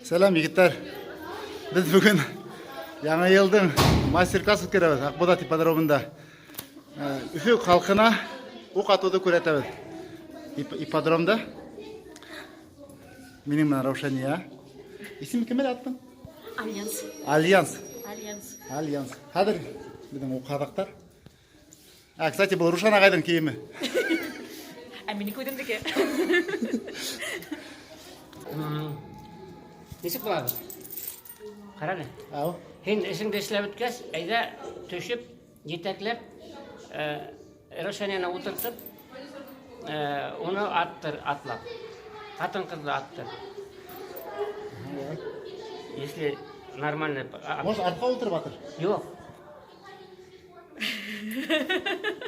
Сәләм, егеттәр. Беҙ бөгөн Яңы йылдың мастер-класс үткәрәбеҙ Аҡбуҙат ипподромында. Э, Өфө халҡына уҡ атыуҙы күрһәтәбеҙ. Ипподромда. Минең менән Раушания. Исеме кем әле аттың? Альянс. Альянс. Альянс. Альянс. Хәҙер беҙҙең уҡ һаҙаҡтар. А, кстати, был Рушан ағайҙың кейеме. Ә минеке үҙемдеке. Нисек була? Ҡара әле. Ау. Һин эшеңде эшләп бөткәс, әйҙә төшөп, етәкләп, Рушанияны ултыртып, уны аттыр, атлап. Ҡатын-ҡыҙҙы аттыр. Если нормально. Может, артҡа ултырып атыр? Юҡ.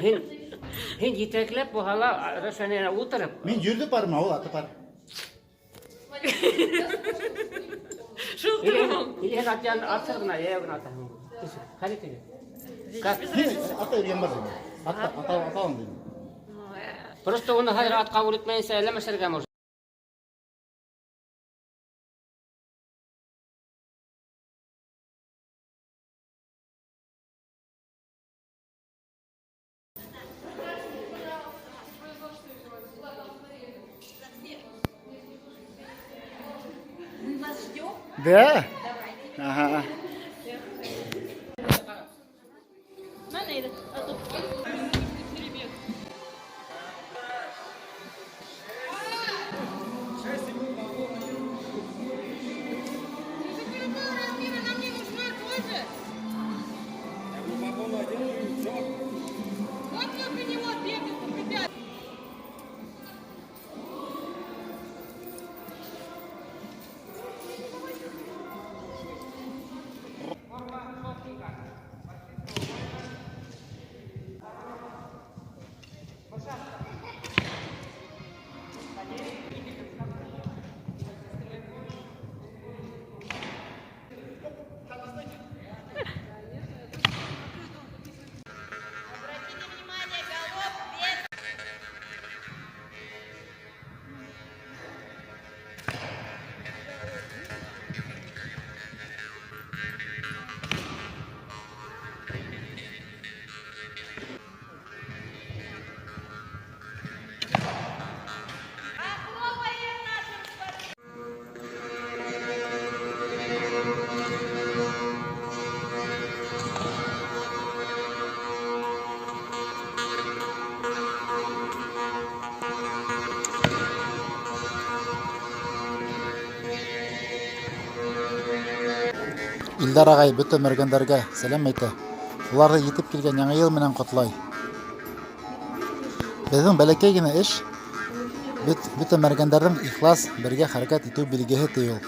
Һин һин етәкләп булһа ла Рушанияны ултырып. Мин йөрөп барам, ул атып бар. Шул Или тормам. или һин ат янында атһың ғына, йәйәү генә атаһың. Нисек? Хәл итегеҙ. Как? Һин атта йөрөгән бар тинем. Атта, ата, ата алам тинем. Просто уны хәҙер ат ҡабул итмәйенсә әллә мәсьәләгә может. Мы вас ждем. Да? Ага. Илдар ағай бөтә мәргәндәргә сәләм әйтә. Уларҙы етеп килгән Яңы йыл менән ҡотлай. Беҙҙең бәләкәй генә эш бөтә мәргәндәрҙең ихлас бергә хәрәкәт итеү билгеһе, ти ул.